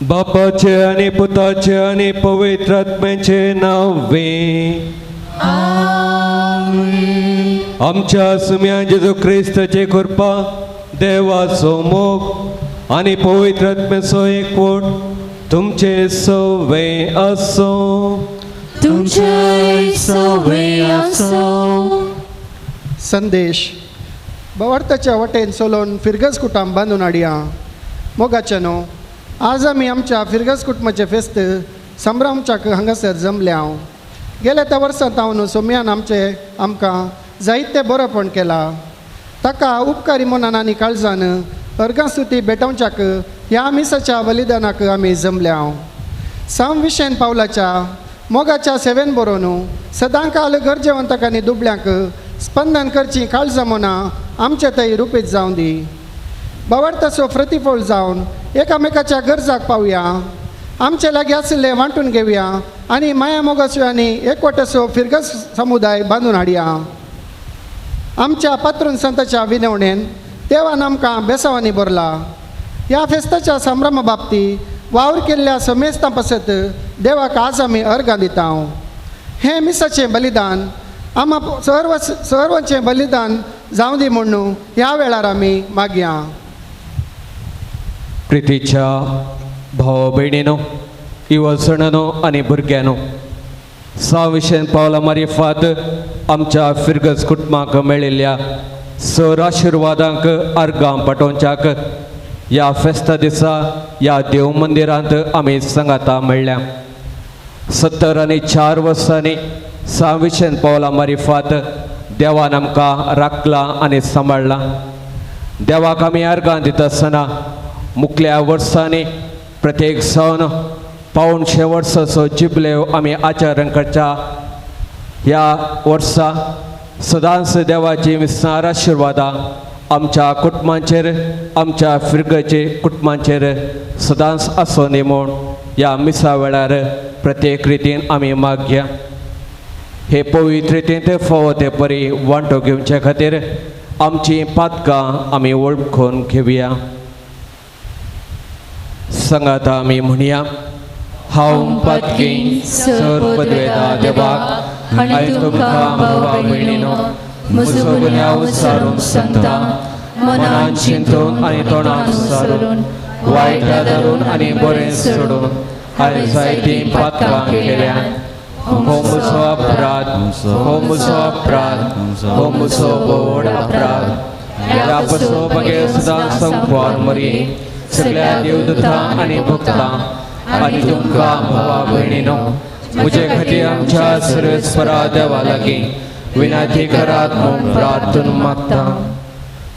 बापाचे आनी पुताचे आनी पवित्र आत्म्याचे नांवे। आमच्या सुम्या जेजू क्रिस्ताचे कृपा, देवाचो मोग आनी पवित्र आत्म्याचो एकवट तुमचे सवे आसूं। तुमचे सवे आसो। संदेश बवार्थाच्या वटेन चलोवन फिरगज कुटाम बांदून हाडया। मोगाचे न्हू, आज आमी आमच्या फिरगज कुटुंबाचें फेस्त संभ्रमच्याक हांगासर जमल्या। गेल्या त्या वर्सां तावन सोम्यान आमचे आमकां जायते बरोपण केलां। ताका उपकारी मनान आनी काळजान अर्गां स्तुती भेटोवच्याक ह्या मिसाच्या बलिदानाक आमी जमल्या। साम विशेन पावलाच्या मोगाच्या सेवेन बरोवन सदांकाल गरजेवंताक आनी दुबळ्यांक स्पंदन करची काळजां मनां आमचे थंय रुपीत जावं दी। बावडताचो प्रतिफळ जावन एकामेकाच्या गरजाक पावया, आमचे लागीं आशिल्ले वांटून घेवया आनी माया मोगाचो आनी एकवटाचो फिरगज समुदाय बांदून हाडया। आमच्या पात्रून संताच्या विनवणेन देवान आमकां बेसावांनी भरला। ह्या फेस्ताच्या संभ्रमा बाबती वावर केल्ल्या समेस्तां पासत देवाक आज आमी अर्गां दिता। हें मिसाचें बलिदान आमा सर्व सर्वांचें बलिदान जावं दी म्हणून ह्या वेळार आमी मागया। प्रितीच्या भाव भयणीनो, इवसणानो आनी भुरग्यांनो, साविशेन पावला मारिफात आमच्या फिरगज कुटुंबाक मेळिल्ल्या सर आशिर्वादांक अर्गां पाठोवच्याक ह्या फेस्ता दिसा ह्या देव मंदिरांत आमी सांगाता मेळ्ळ्या। 74 वर्सांनी साविशेन पावला मारिफात देवान आमकां राखला आनी सांबाळ्ळा। देवाक आमी अर्गां दिता आसतना मुखल्या वर्सांनी प्रत्येक सण 175 वर्साचो जिबलेव आमी आचरण करच्या ह्या वर्सा सदांच देवाची विस्तार आशिर्वादां आमच्या कुटुंबांचेर, आमच्या फिरगचे कुटुंबांचेर सदांच आसूं न्ही म्हूण ह्या मिसा वेळार प्रत्येक रितीन आमी मागया। हे पवित्र रितींत फावो ते परी वांटो घेवचे खातीर आमची पातकां आमी वळखून घेवया। सांगाता आमी म्हणया, हांव पातकी सर पदवेदा देवाक आनी तुमकां भावा भयणीनो म्हजो गुन्यांव सारून सांगता, मनान चिंतून आनी तोंडान सारून वायट धरून आनी बरें सोडून हांवें जायतीं पातकां केल्या। हो म्हजो अपराध, हो म्हजो अपराध, हो म्हजो व्हड अपराध। ह्या पसो बगैर सदां संकवार मरी सगळ्या देवदूतां आनी भक्तां आनी तुमकां भावा भयणीनो म्हजे खातीर आमच्या सर्वेस्परा देवा लागीं विनंती करात म्हूण प्रार्थना मागता।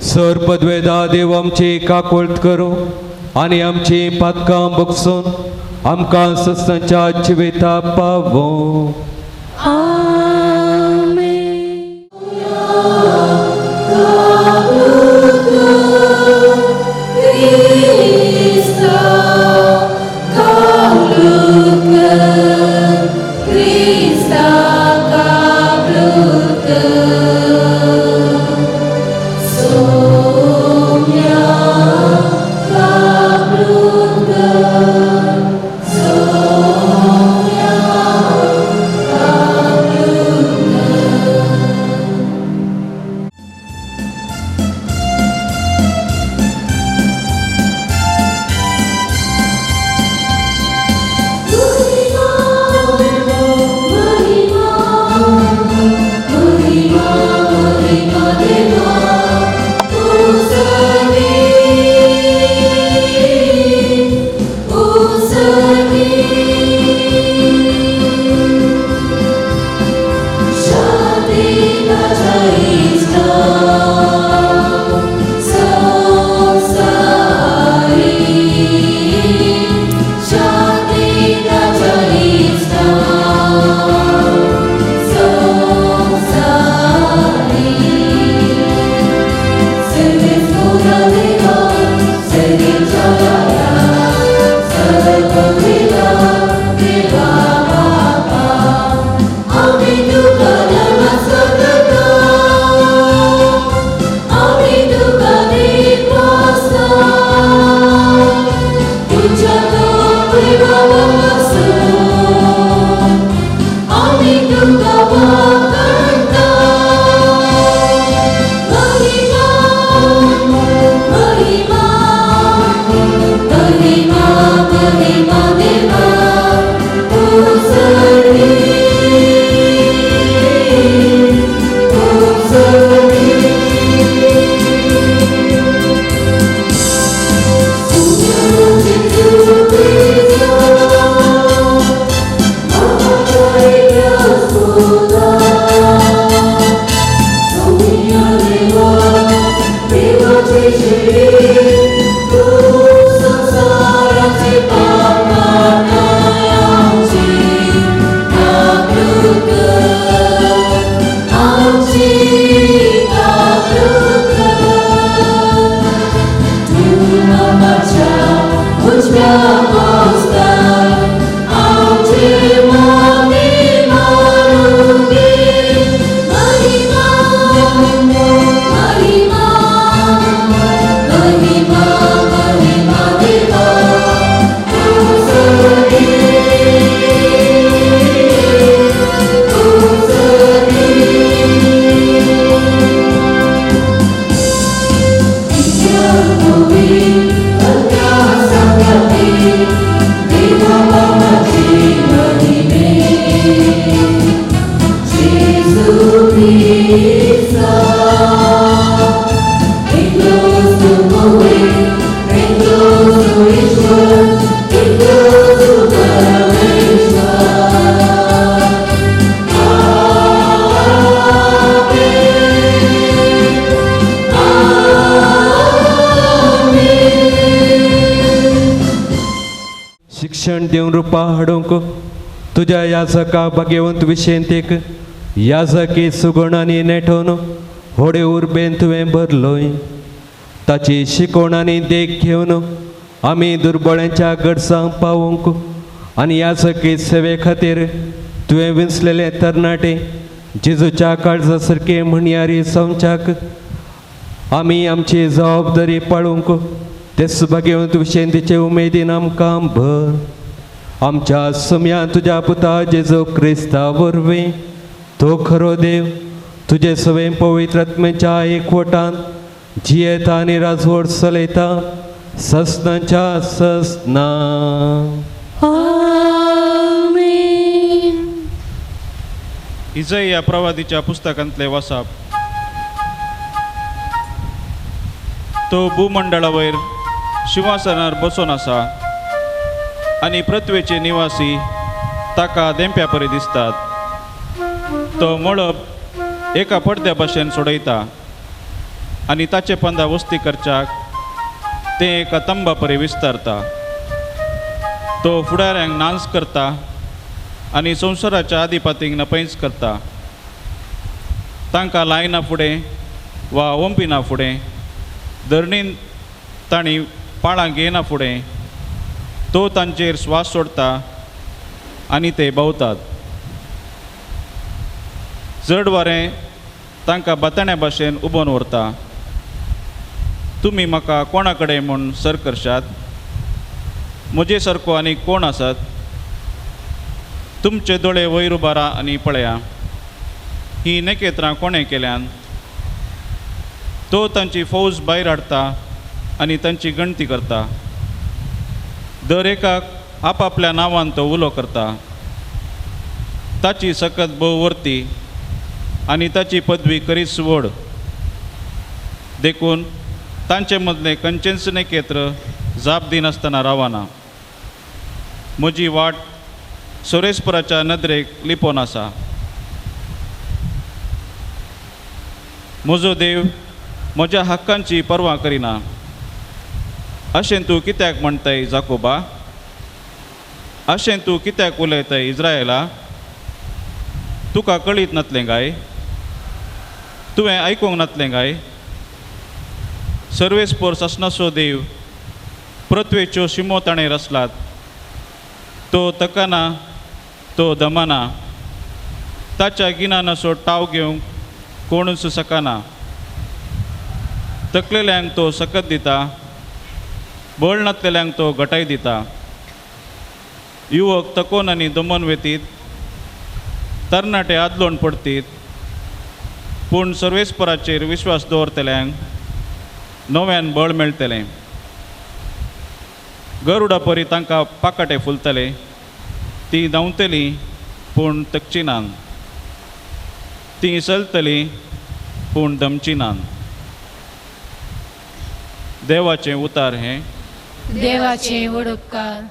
सर पदवेदा देव आमची काकुळट करूं आनी आमची पातकां बगसून आमकां सस्तांच्या जिविता पावों। शिक्षण दिवन रुपा हाडूंक तुज्या याजका भाग्यवंत विशेंतीक याजकी सुगण आनी नेटोवन होडे उर्बेन तुवें भरलोय. ताची शिकवण आनी देख घेवन आमी दुर्बळ्यांच्या गरजांक पावोवंक आनी याजकी सेवे खातीर तुवें विंचलेले तरणाटे जेजूच्या काळजा सारके म्हणयारी जावच्याक आमी आमची जबाबदारी पाळूंक तेच भाग्यवंत विशेंतीचे उमेदीन आमकां भर. आमच्या सम्या तुज्या पुता जेजू क्रिस्ता वरवीं तो खरो देव तुजे सवें पवित्र आत्म्याच्या एकवटान जियेता आनी राजवट चलयता ससनाच्या ससना. आमेन. इजय ह्या प्रवादीच्या पुस्तकांतले वासाप. तो भूमंडळावयर शिंवासनार बसून आसा आनी पृथ्वेचे निवासी ताका देंप्या परी दिसतात. तो मळब एका पडद्या भशेन सोडयता आनी ताचे पंदा वस्ती करच्याक तें एका तंबा परी विस्तारता. तो फुडाऱ्यांक नाच करता आनी संवसाराच्या आदिपातींक नपैंच करता. तांकां लायना फुडें वा ओंपिना फुडें धरणीन तांणी पाळां घेयना फुडें तो तांचेर स्वास सोडता आनी ते भोंवतात. जड वारें तांकां बाताण्या भाशेन उबोन व्हरता. तुमी म्हाका कोणा कडेन म्हूण सर करशात? म्हजे सारको आनी कोण आसात? तुमचे दोळे वयर उबारा आनी पळया, हीं नखेत्रां कोणें केल्यान? तो तांची फौज भायर हाडटा आनी तांची गणती करता. दर एकाक आपापल्या नांवान तो उलो करता. ताची सकत भोव वर्ती आनी ताची पदवी करीच व्हड. देखून तांचे मदलें खंयचेंच नखेत्र जाप दिनासतना रावना. म्हजी वाट सोरेस्पराच्या नदरेक लिपोवन आसा. म्हजो देव म्हज्या हक्कांची पर्वा करिना. अशें तूं कित्याक म्हणटाय जाकोबा? अशें तूं कित्याक उलयताय इज्रायला? तुका कळीत नातलें काय? तुवें आयकूंक नातलें काय? सर्वेस्पोर सासणाचो देव पृथ्वेच्यो शिमो ताणें रचलात. तो तकना, तो दमना. ताच्या गिन्यानाचो टाव घेवंक कोणूच शकना. तकलेल्यांक तो सकत दिता, बळ नातलेल्यांक तो घटाय दिता. युवक तकोन आनी दमन वेतीत, तरणाटे आदलोण पडतीत. पूण सर्वेस्पराचेर विश्वास दवरतल्यांक नव्यान बळ मेळटलें. गरुडा परी तांकां पाकाटे फुलतले. तीं धांवतलीं पूण तकची नात, तीं चलतलीं पूण दमची नात. देवाचें उतार हें. देवाचें व्हड उपकार.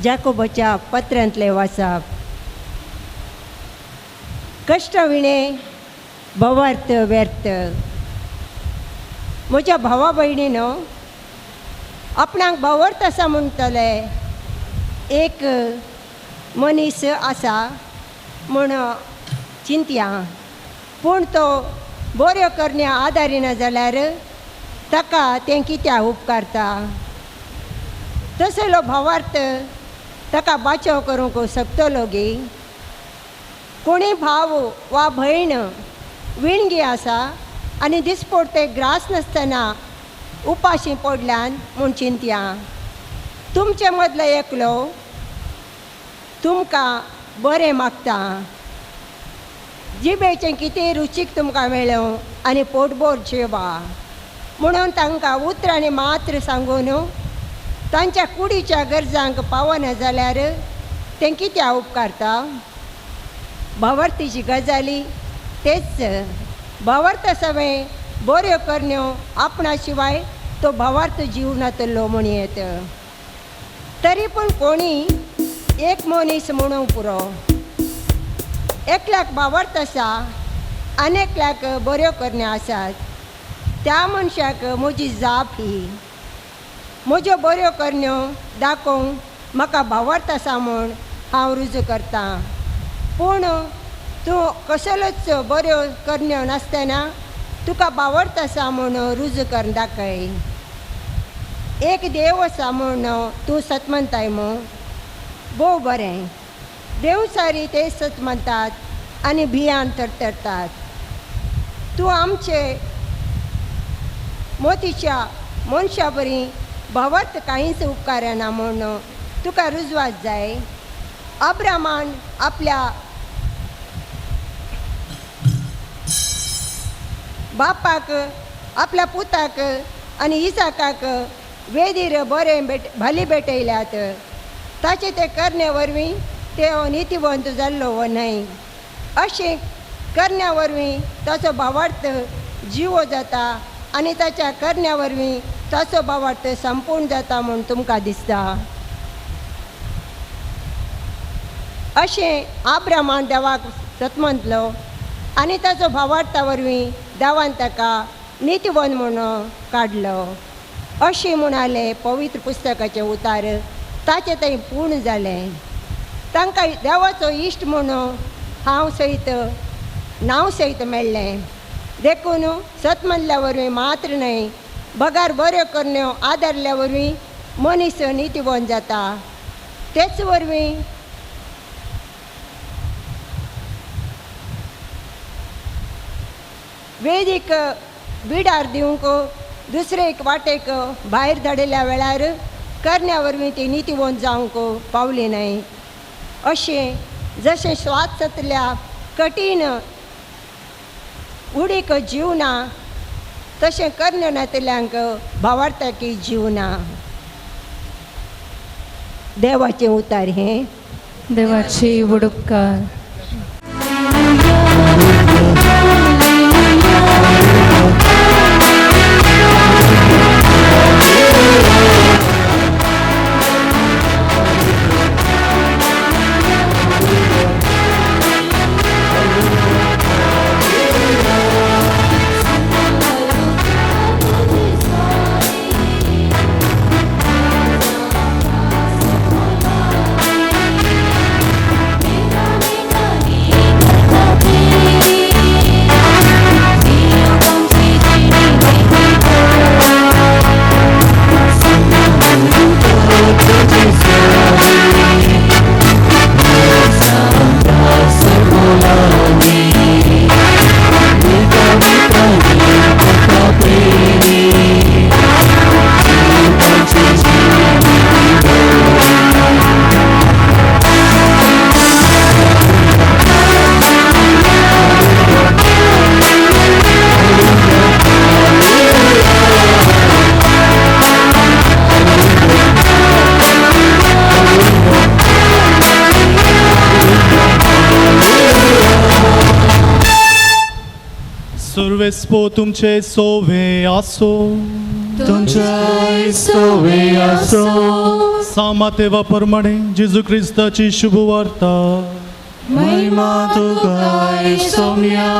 जाकोबाच्या पत्रांतले वाचप. कश्ट विणे भवार्थ व्यर्थ. म्हज्या भावा भयणीनो, आपणाक भावार्थ आसा म्हणटले एक मनीस आसा म्हूण चिंतया, पूण तो बऱ्यो करण्या आदारिना जाल्यार ताका तें कित्याक उपकारता? तसलो भावार्थ ताका बाचाव करूंक शकतलो गे? कोणी भाव वा भयण विणगी आसा आनी दिसपडते ग्रास नासतना उपाशी पडल्यान म्हूण चिंतया. तुमचे मदलो एकलो तुमकां बरें मागता, जिबेचें कितें रुचीक तुमकां मेळूं आनी पोटभर जेवा म्हणून तांकां उतरांनी मात्र सांगून तांच्या कुडीच्या गरजांक पावना जाल्यार तें कित्याक उपकारता? भावार्थीची गजाली तेच भावार्थ सगळें बऱ्यो करण्यो आपणा शिवाय तो भावार्थ जीव नातलो म्हण येत. तरी पूण कोणी एक मनीस म्हणूंक पुरो, एकल्याक भावार्थ आसा आनी एकल्याक बऱ्यो करण्यो आसात. त्या मनशाक म्हजी जाप ही, म्हज्यो बऱ्यो करण्यो दाखोवंक म्हाका भावार्थ आसा म्हूण हांव रुजू करतां, पूण तूं कसलोच बऱ्यो करण्यो नासतना तुका भावार्थ आसा म्हूण रुजू करून दाखय. एक देव आसा म्हूण तूं सत म्हणताय मू, भोव बरें. देवसारी ते सत म्हणटात आनी भियान तरतरतात. तूं आमचे मोतीच्या मनशा बरी भावार्थ कांयच उपकारना म्हूण तुका रुजवात जाय. अब्रामान आपल्या बापाक, आपल्या पुताक आनी इसाकाक वेदीर बरें भाली भेटयल्यात. ताचे ते करणे वरवीं ते नितीवंत जाल्लो वो न्हय, अशें करण्या वरवीं ताचो भावार्थ जिवो जाता आनी ताच्या करण्या वरवीं ताचो भावार्थ संपूर्ण जाता म्हूण तुमकां दिसता. अशें आब्रामान देवाक सतमंतलो आनी ताचो भावार्था वरवीं देवान ताका नितीवंत म्हूण काडलो. अशें म्हणाले पवित्र पुस्तकाचें उतार ताचें थंय पूर्ण जालें. तांकां देवाचो इश्ट म्हूण हांव सयत नांव सयत मेळ्ळें. देखून सत म्हणल्या वरवीं मात्र न्हय बगार बऱ्यो करण्यो आदारल्या वरवीं मनीस नितीवंत जाता. तेच वरवीं वेदीक बिडार दिवंक दुसरे एक वाटेक भायर धाडिल्ल्या वेळार करण्या वरवीं ती नितीवंत जावंक पावली न्हय. अशें जशें श्वासांतल्या कठीण उडीक जीव ना तशें करण्यो नातिल्ल्यांक भावार्थाकी जीव ना. देवाचें उतार हें. देवाची वडुपकार. सुर्वेस्पो तुमचे सोवे आसो, तुमचे सोवे आसो. सामातेवा प्रमाणे जेजू क्रिस्ताची शुभवार्ता. महिमा तुका सोम्या.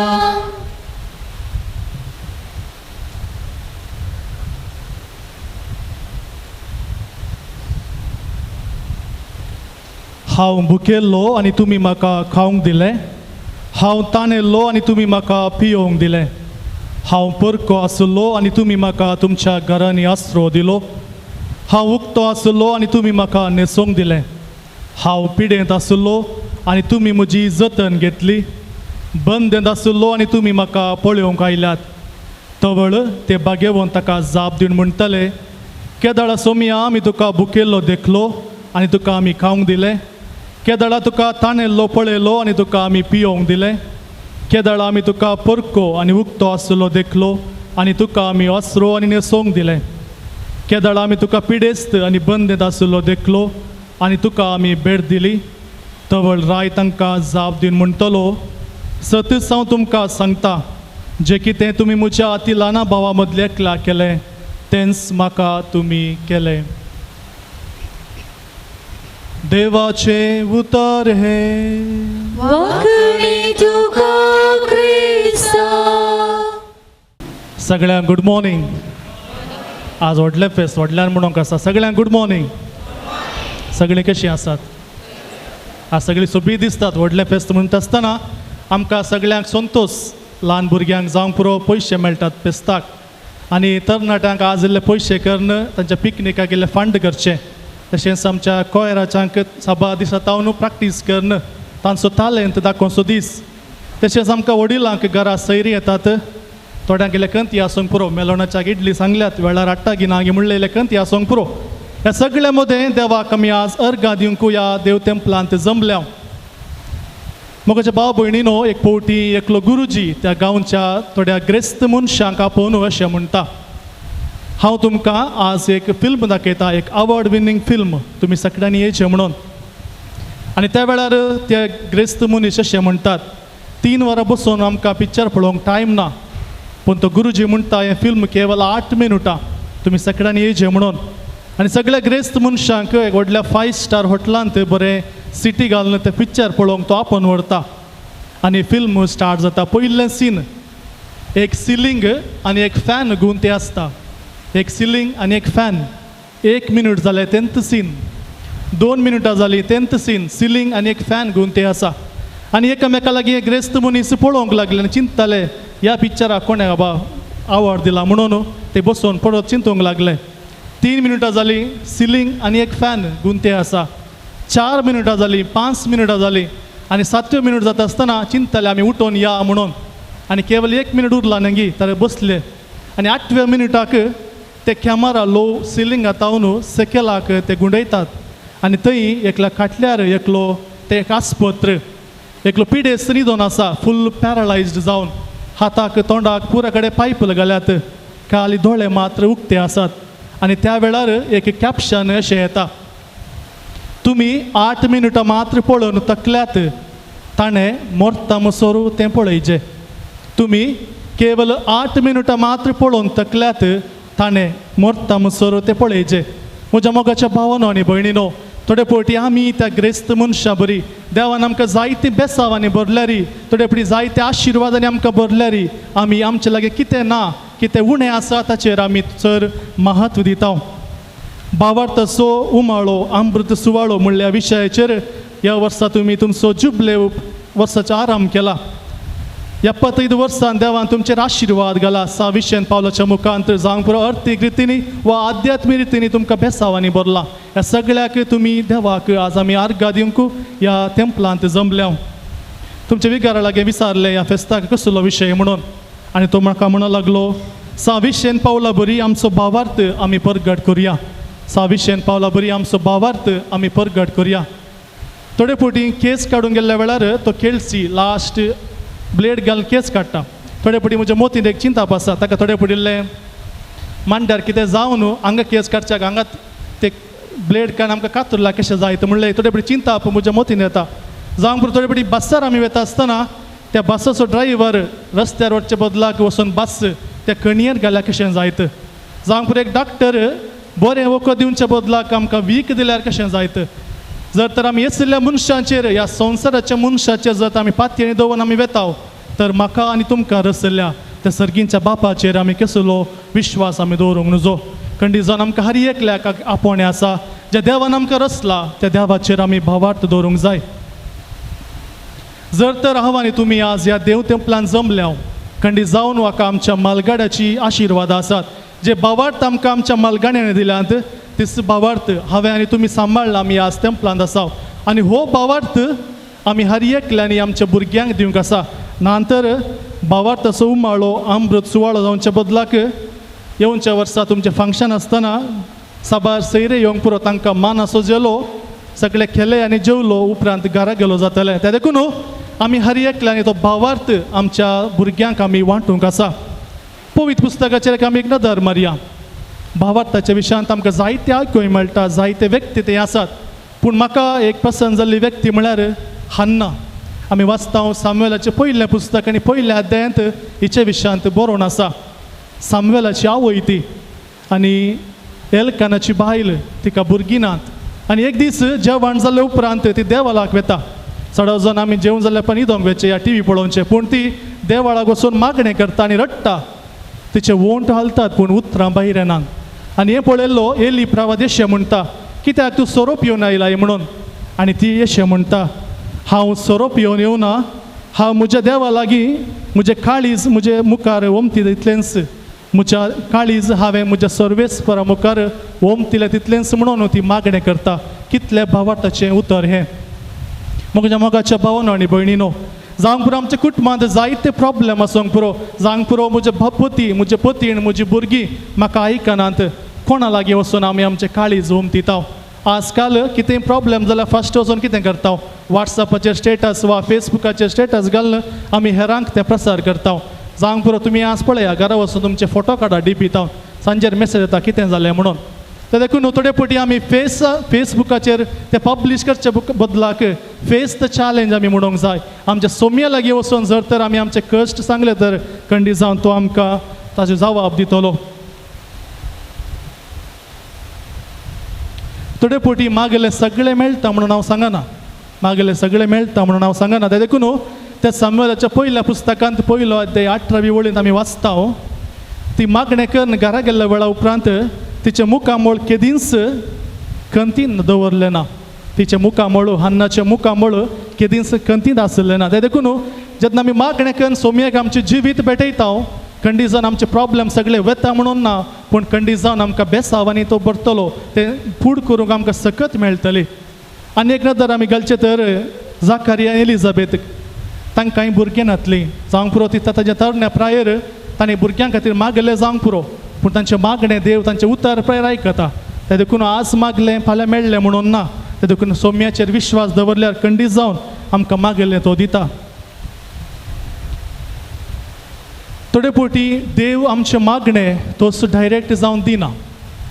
हांव भुकेल्लो आनी तुमी म्हाका खावंक दिलें, हांव ताणेल्लो आनी तुमी म्हाका पियोवंक दिलें, हांव परको आसलो आनी तुमी म्हाका तुमच्या घरांनी आसरो दिलो, हांव उक्तो आसलो आनी तुमी म्हाका न्हेसोवंक दिलें, हांव पिडेंत आसलो आनी तुमी म्हजी जतन घेतली, बंदेंत आसलो आनी तुमी म्हाका पळोवंक आयल्यात. तवळ ते बागेवन ताका जाप दिवन म्हणटले, केदळा सोमया आमी तुका भुकेल्लो देखलो आनी तुका आमी खावंक दिलें, केदळा तुका ताणेल्लो पळयलो आनी तुका आमी पियोवंक दिलें, केदळा आमी तुका परको आनी उक्तो आसलो देखलो आनी तुका आमी आसरो आनी न्हेसोवंक दिलें, केदळा आमी तुका पिडेस्त आनी बंदेंत आसलो देखलो आनी तुका आमी भेट दिली. तवळ राय तांकां जाप दिवन म्हणटलो, सतीच हांव तुमकां सांगता, जें कितें तुमी म्हज्या अती ल्हाना भावा मदलें एकल्या केलें तेंच म्हाका तुमी केलें. देवाचे उतर हे. वाखणी तुका क्रिस्ता. सगळ्यांक गुड मॉर्निंग. आज व्हडलें फेस्त, व्हडल्यान म्हणूंक आसा. सगळ्यांक गुड मॉर्निंग. सगळीं कशीं आसात? आज सगळीं सोबीत दिसतात. व्हडलें फेस्त म्हणटा आसतना आमकां सगळ्यांक संतोश. ल्हान भुरग्यांक जावंक पुरो पयशे मेळटात फेस्ताक, आनी तरणाट्यांक आज इल्ले पयशे करून तांच्या पिकनिकाक इल्ले फंड करचें. तशेंच आमच्या कोयराच्यांक साबार दिसा तावन प्रॅक्टीस करून तांचो तालेंत दाखोवचो दीस. तशेंच आमकां वडिलांक घरा सैरी येतात, थोड्यांक इल्ले कंती आसूंक पुरो, मेलोणाच्याक इडली सांगल्यात वेळार हाडटा की ना म्हणलें इल्ले कंती आसूंक पुरो. ह्या सगळ्या मदें देवाक आमी आज अर्गां दिवंक ह्या देव तेंपलांत जमल्या. म्हज्या भाव भयणीनो, एक फावटी एकलो गुरुजी त्या गांवच्या थोड्या ग्रेस्त मनशांक आपोवन अशें म्हणटा, हांव तुमकां आज एक फिल्म दाखयता, एक अवॉर्ड विनींग फिल्म, तुमी सगळ्यांनी येयचें म्हणून. आनी त्या वेळार ते ग्रेस्त मनीस अशें म्हणटात, 3 वरां बसून आमकां पिक्चर पळोवंक टायम ना, पूण तो गुरुजी म्हणटा हें फिल्म केवल 8 मिनुटां, तुमी सगळ्यांनी येयचें म्हणून. आनी सगळ्या ग्रेस्त मनशांक एक व्हडल्या 5 स्टार हॉटेलांत बरें सिटी घालून तें पिक्चर पळोवंक तो आपोवन व्हरता. आनी फिल्म स्टार्ट जाता. पयलें सीन, एक सिलींग आनी एक फॅन गुंते आसता, एक सिलींग आनी एक फॅन. 1 मिनट जालें 10th scene, 2 मिनटां जालीं 10th scene, ceiling आनी एक फॅन गुंते आसा. आनी एकामेका लागीं ग्रेस्त मनीस पळोवंक लागले आनी चिंतताले, ह्या पिक्चराक कोणें बाबा आवड दिला म्हणून. ते बसून परत चिंतूंक लागले. 3 मिनटां जालीं, सिलींग आनी एक फॅन गुंते आसा. 4 मिनटां जालीं, 5 मिनटां जालीं आनी 7 मिनट जाता आसतना चिंतताले आमी उठोवन या म्हणून. आनी केवल 1 मिनट उरला नगी तर बसले. आनी 8व्या मिनटाक ते कॅमेरा लो सिलिंगा तावन सकयलाक ते गुंडयतात आनी थंय एकल्या खाटल्यार एकलो ते एक आस्पत्र एकलो पिडेस्त न्हिदोन आसा, फूल पॅरलायज्ड जावन, हाताक तोंडाक पुरा कडेन पायप घाल्यात, खाली दोळे मात्र उक्ते आसात. आनी त्या वेळार एक कॅप्शन अशें येता, तुमी 8 मिनटां मात्र पळोवन तकल्यात, ताणें मोरता मसोरू तें पळयचें. तुमी केवल 8 मिनटां मात्र पळोवन तकल्यात, ताणें मोरता मसोरू तें पळयचें. म्हज्या मोगाच्या भावानो आनी भयणीनो, थोडे फावटी आमी त्या ग्रेस्त मनशां बरी देवान आमकां जायते बेसावांनी भरल्यारी, थोडे फावटी जायते आशिर्वादांनी आमकां भरल्यारी, आमी आमचे लागीं कितें ना कितें उणें आसा ताचेर आमी चड महत्व दिता. भावार्थाचो उमाळो अमृत सुवाळो म्हणल्या विशयाचेर ह्या वर्सा तुमी तुमचो जुबले वर्साचो आराम केला. 75 वर्सान देवान तुमचेर आशिर्वाद घाला. साविशेन पावलाच्या मुखांत जावंक पुरो अर्थीक रितींनी वा आध्यात्मीक रितींनी तुमकां बेसावांनी भरला. ह्या सगळ्याक तुमी देवाक आज आमी आर्गां दिवंक ह्या तेंपलांत जमल्या. तुमच्या विगारा लागीं विचारलें ह्या फेस्ताक कसलो विशय म्हणून, आनी तो म्हाका म्हणूंक लागलो, साविशेन पावला बरी आमचो भावार्थ आमी परगट करुया. साविशेन पावला बरी आमचो भावार्थ आमी परगट करुया. थोडे फावटी केस काडूंक गेल्ल्या वेळार तो केळसी लास्ट ब्लेड घालून केस काडटा. थोडे फावटी म्हज्या मोतीन एक चिंताप आसा, ताका थोडे फावटी इल्लें मांड्यार कितें जावन हांगा केस काडच्याक हांगा ते ब्लेड काडून आमकां कातरला कशें जायत म्हणलें थोडे फावटी चिंताप म्हज्या मोतीन येता. जावंक पुरो थोडे फावटी बसार आमी वता आसतना त्या बसाचो ड्रायव्हर रस्त्यार वचचे बदलाक वचून बस त्या कणयेर घाल्यार कशें जायत. जावंक पुरो एक डॉक्टर बरें वखद दिवच्या बदलाक आमकां वीक दिल्यार कशें जायत. जर तर आमी येसल्या मनशांचेर ह्या संवसाराच्या मनशाचेर जर आमी पातयेणी दवरून आमी वेताव तर म्हाका आनी तुमकां रसल्या त्या सर्गींच्या बापाचेर आमी कसलो विश्वास आमी दवरूंक नुजो. खंडीत जावन आमकां हर एकल्याक आपोवणें आसा, ज्या देवान आमकां रसला त्या देवाचेर आमी भावार्थ दवरूंक जाय. जर तर हांव आनी तुमी आज ह्या देव तेंपलान जमल्या खंडीत जावन म्हाका आमच्या मालगाड्याची आशिर्वाद आसात, जे भावार्थ आमकां आमच्या मालगाड्यान दिल्यात तीच भावार्थ हांवें आनी तुमी सांबाळ्ळा. आमी आज तेंपलांत आसा आनी हो भावार्थ आमी हर एकल्यांनी आमच्या भुरग्यांक दिवंक आसा. ना तर भावार्थाचो उमाळो अमृत सुवाळो जावच्या बदलाक येवच्या वर्सा तुमचें फंक्शन आसतना साबार सैरे येवंक पुरो तांकां मान असो जेलो सगळे खेले आनी जेवलो उपरांत घरा गेलो जातलें. त्या देखून आमी हर एकल्यांनी तो भावार्थ आमच्या भुरग्यांक आमी वांटूंक आसा. पवित्र पुस्तकाचेर आमी एक नदर मारया. भावार्थाच्या विशयांत आमकां जायते आयकूंक मेळटा, जायते व्यक्ती ते आसात, पूण म्हाका एक पसंत जाल्ली व्यक्ती म्हळ्यार हन्ना. आमी वाचता सामुएलाचें पयलें पुस्तक आनी पयल्या अध्यायांत हिचे विशयांत बरोवन आसा. सामुएलाची आवय ती आनी एलकानाची बायल, तिका भुरगीं नात. आनी एक दीस जेवण जाले उपरांत ती देवाळाक वता. चड जाण आमी जेवण जाल्यार पण न्हिदोंक वचचें या टी व्ही पळोवचें, पूण ती देवाळाक वचून मागणें करता आनी रडटा. तिचे वोंट हालतात पूण उतरां भायर येनात. आनी हें पळयल्लो एली प्रावाद अशें म्हणटा, कित्याक तूं सोरो पिवन आयलाय म्हणून. आनी ती अशें म्हणटा, हांव सोरो पिवन येवना, हांव म्हज्या देवा लागीं म्हजें काळीज म्हजे मुखार ओमती तितलेंच, म्हज्या काळीज हांवें म्हज्या सर्वेस्परा मुखार ओमतिलें तितलेंच म्हणून ती मागणें करता. कितलें भावार्थाचें उतर हें. म्हज्या मोगाच्या भावानो आनी भयणीनो, जावंक पुरो आमच्या कुटुंबांत जायते प्रॉब्लम आसूंक पुरो, जावंक पुरो म्हजे पती म्हजे पतीण म्हजी भुरगीं म्हाका आयकनात, कोणा लागीं वचून आमी आमचें काळीज ओमतिता. आजकाल कितें प्रॉब्लम जाल्यार फर्स्ट वचून कितें करता, वॉट्सएपाचेर स्टेटस वा फेसबुकाचेर स्टेटस घालून आमी हेरांक तें प्रसार करता. जावंक पुरो तुमी आज पळया घरा वचून तुमचे फोटो काडा डीपी तावन, सांजेर मेसेज येता कितें जालें म्हणून. ते देखून थोडे फावटी आमी फेसबुकाचेर ते पब्लीश करचे बदलाक फेस the challenge आमी म्हणूंक जाय. आमच्या सोम्या लागीं वचून जर तर आमी आमचे कश्ट सांगले तर खंडीत जावन तो आमकां ताजो जवाब दितलो. थोडे फावटी मागले सगळें मेळटा म्हणून हांव सांगना, मागले सगळें मेळटा म्हणून हांव सांगना. ते देखून त्या सामुएलाच्या पयल्या पुस्तकांत पयलो अध्याय 18वी वळींत आमी वाचता, ती मागणें करून घरा गेल्ल्या वेळा उपरांत तिचें मुखामळ केदींच खंतीन दवरलें ना. तिचें मुखामळ हन्नाचें मुखामळ केदींच खंतीन आसलें ना. ते देखून जेन्ना आमी मागणें करून सोमयेक आमचें जिवीत भेटयता खंडीत जावन आमचे प्रॉब्लम सगळे वेता म्हणून ना, पूण खंडीत जावन आमकां बेसाव आनी तो भरतलो, तें फूड करूंक आमकां सकत मेळटली. आनी एक नदर आमी घालचें तर जाकारिया एलिजाबेथ तांकांय भुरगीं नातलीं जावंक पुरो, ती ताच्या तरण्या प्रायर तांणी भुरग्यां खातीर मागलें जावंक पुरो, पूण तांचें मागणें देव तांचें उतर प्रायर आयकता. तें देखून आज मागलें फाल्यां मेळ्ळें म्हणून ना, तें देखून सोम्याचेर विश्वास दवरल्यार खंडीत जावन आमकां मागलें तो दिता. थोडे फावटी देव आमचें मागणें तोच डायरेक्ट जावन दिना,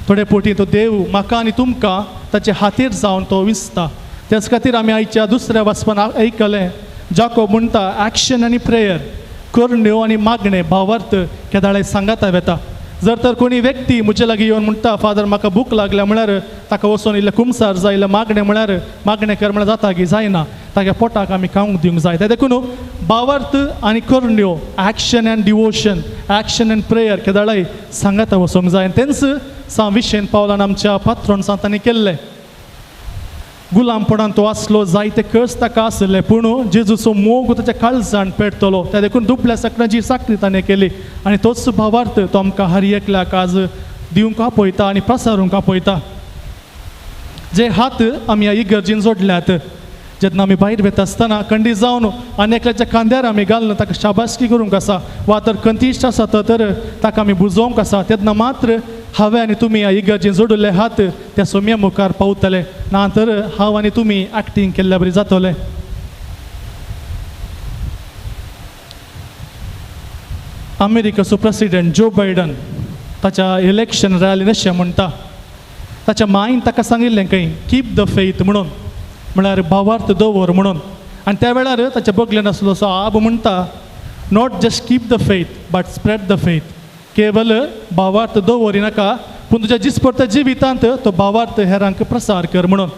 थोडे फावटी तो देव म्हाका आनी तुमकां ताचे हातीर जावन तो विसता. त्याच खातीर आमी आयच्या दुसऱ्या वाचपान आयकलें, जाकोब म्हणटा एक्शन आनी प्रेयर, करण्यो आनी मागणें भावार्थ केदाळे सांगाता वेता. जर तर कोणी व्यक्ती म्हजे लागीं येवन म्हणटा फादर म्हाका भूक लागल्या म्हळ्यार ताका वचून इल्लें कुमसार जाय, इल्लें मागणें म्हळ्यार मागणें कर म्हळ्यार जाता की जायना, ताका पोटाक आमी खावंक दिवंक जाय. तें देखून भावार्थ आनी करण्यो, action and devotion, action and prayer केदाळाय सांगाता वचूंक जाय. आनी तेंच सा विशेन पावलान आमच्या पात्रोन सांतांनी केल्लें. गुलामपणान तो आसलो, जायते कस ताका आसले, पूण जेजूचो मोग ताच्या काळजान पेटतलो. त्या देखून दुबल्या सकणाची साकरी ताणें केली आनी तोच भावार्थ तो आमकां हर एकल्याक आज दिवंक आपयता आनी प्रसारूंक आपयता. जे हात आमी ह्या इगर्जीन जोडल्यात, जेन्ना आमी भायर वता आसतना खंडीत जावन आनी एकल्याच्या खांद्यार आमी घालून ताका शाबासकी करूंक आसा, वा तर खंतीश्ट आसा तर ताका आमी बुजोवंक आसा, तेन्ना मात्र हांवें आनी तुमी ह्या इगर्जीन जोडिल्ले हात त्या सोम्या मुखार पावतले, ना तर हांव आनी तुमी एक्टींग केल्ल्या बरी जातले. अमेरिकेचो प्रेसिडेंट जो बायडन ताच्या इलेक्शन रॅलीन अशें म्हणटा, ताच्या मायन ताका सांगिल्लें खंय कीप the faith म्हणून, म्हळ्यार भावार्थ दवर म्हणून. आनी त्या वेळार ताच्या बगलेन आसलो असो आब म्हणटा, not just keep the faith but spread the faith. केवल भावार्थ दवरिनाका, पूण तुज्या जिसपडत्या जिवितांत तो भावार्थ हेरांक प्रसार कर म्हणून.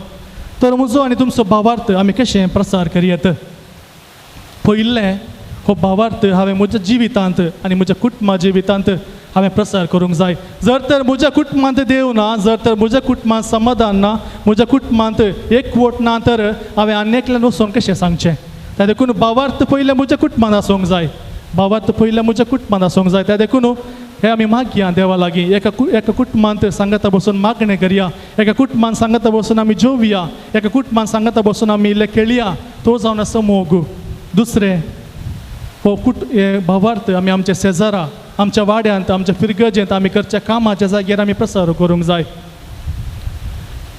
तर म्हजो आनी तुमचो भावार्थ आमी कशें प्रसार करयेत? पयलें हो भावार्थ हांवें म्हज्या जिवितांत आनी म्हज्या कुटुंबा जिवितांत हांवें प्रसार करूंक जाय. जर तर म्हज्या कुटुंबांत देव ना, जर तर म्हज्या कुटुंबांत समाधान ना, म्हज्या कुटुंबांत एकवट ना, तर हांवें आनी एकल्यान वचोन कशें सांगचें? त्या देखून भावार्थ पयलें म्हज्या कुटुंबांत आसूंक जाय, भावार्थ पयलें म्हज्या कुटुंबांत आसूंक जाय. त्या देखून हे आमी मागया देवा लागीं, एका एका कुटुंबांत सांगाता बसून मागणें करया, एका कुटुंबांत सांगाता बसून आमी जेवया, एका कुटुंबांत सांगाता बसून आमी इल्लें खेळया, तो जावन आसा मोग. दुसरें हो हे भावार्थ आमी आमच्या शेजारा, आमच्या वाड्यांत, आमच्या फिरगजेंत, आमी करच्या कामाच्या जाग्यार आमी प्रसार करूंक जाय.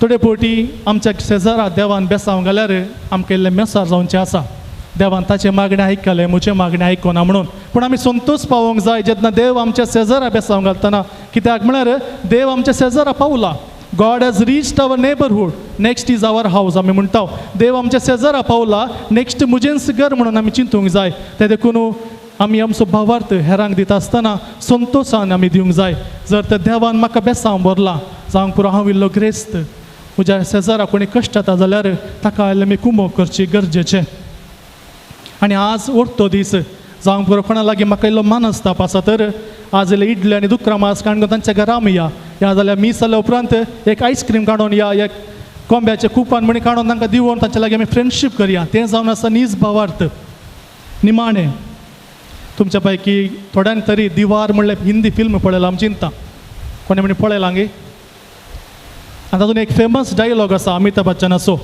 थोडे फावटी आमच्या शेजारा देवान बेसांव घाल्यार आमकां इल्लें मेसार जावचें आसा, देवान ताचें मागणें आयकलें म्हजें मागणें आयकोना म्हणून. पूण आमी संतोश पावोवंक जाय जेन्ना देव आमच्या शेजारा बेसांव घालतना, कित्याक म्हळ्यार देव आमच्या शेजारा पावला. God has reached our neighbourhood, next is our house. आमी म्हणटा देव आमच्या शेजारा पावला, नेक्स्ट म्हजेंच घर म्हणून आमी चिंतूंक जाय. तें देखून आमी आमचो भावार्थ हेरांक दिता आसतना संतोशान आमी दिवंक जाय. जर तर देवान म्हाका बेसांव भरला, जावंक पुरो हांव इल्लो ग्रेस्त, म्हज्या शेजारा कोणी कश्ट जाता जाल्यार ताका आमी कुमोक करची गरजेचें. आनी आज ओर्तो दीस, जावंक पुरो कोणा लागीं म्हाका इल्लो मानसताप आसा तर आज इल्ले इडले आनी दुकरा मास काडून तांच्या घरा आमी या, या जाल्यार मीस जाल्या उपरांत एक आयस्क्रीम काडून या, एक कोंब्याचें कुपान म्हणी काडून तांकां दिवन तांच्या लागीं आमी फ्रेंडशीप करया. तें जावन आसा नीज भावार्थ. निमाणें तुमच्या पैकी थोड्यांनी तरी दिवार म्हणल्यार हिंदी फिल्म पळयलां आमी चिंता, कोणें म्हणी पळयलां गे? आनी तातूंत एक फेमस डायलॉग आसा अमिताभ बच्चनाचो,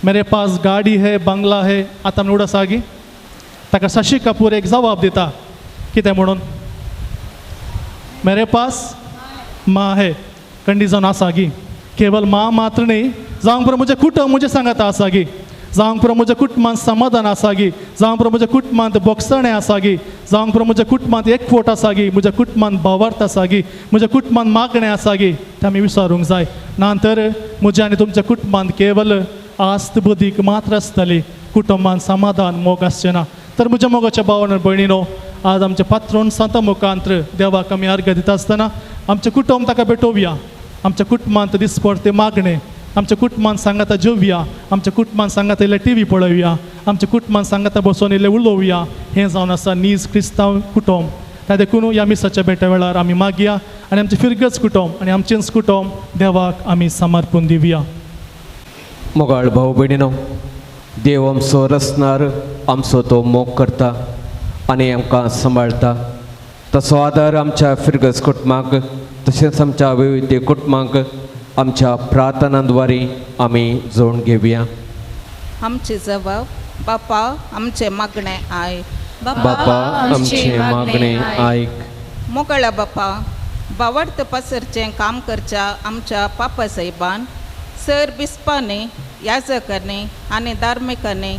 मेरे पास गाडी है बंगला है. आतां आमी उडस आगी ताका शशी कपूर एक जवाब दिता, कितें म्हणून? मेरे पास माँ है. कंडी जावन आसा गी, केवल माँ मात्र न्ही, जावंक पुरो म्हजें कुटुंब म्हजें सांगाता आसा गी, जावंक पुरो म्हज्या कुटुंबांत समाधान आसा गी, जावंक पुरो म्हज्या कुटुंबांत बोगसणें आसा गी, जावंक पुरो म्हज्या कुटुंबांत एकवट आसा गी, म्हज्या कुटुंबांत भावार्थ आसा गी, म्हज्या कुटुंबांत मागणें आसा गी, तें आमी विचारूंक जाय. ना तर म्हज्या आनी तुमच्या कुटुंबांत केवल आस्त बदीक मात्र आसतली, कुटुंबांत समाधान मोग आसचें ना. तर म्हज्या मोगाच्या भावान भयणीनो, आज आमच्या पात्रोन सांता मुखांत्र देवाक आमी अर्घ दिता आसतना आमचें कुटुंब ताका भेटोवया, आमच्या कुटुंबांत दिसपडते मागणें, आमच्या कुटुंबान सांगाता जेवया, आमच्या कुटुंबान सांगाता इल्लें टी व्ही पळोवया, आमच्या कुटुंबान सांगाता बसून इल्लें उलोवया. हें जावन आसा नीज क्रिस्तांव कुटुंब. त्या देखून ह्या मिसाच्या भेटे वेळार आमी मागया आनी आमचें फिरगज कुटुंब आनी आमचेंच कुटुंब देवाक आमी समर्पून दिवया. मोगाळ भाव भयणीनो, देव आमचो रचणार, आमचो तो मोग करता आनी आमकां सांबाळटा. तसो आदार आमच्या फिरगज कुटुंबाक तशेंच आमच्या विविध कुटुंबांक आमच्या प्रार्थनाद्वारे आमी जोडून घेवया. आमची जबाब बापा आमचे मागणे आयक. बापा आमचे मागणे आयक. मोगळा बापा, बावडत पसरचें काम करच्या आमच्या पापा साहेबान, सर बिस्पांनी, याजकांनी आनी धार्मिकांनी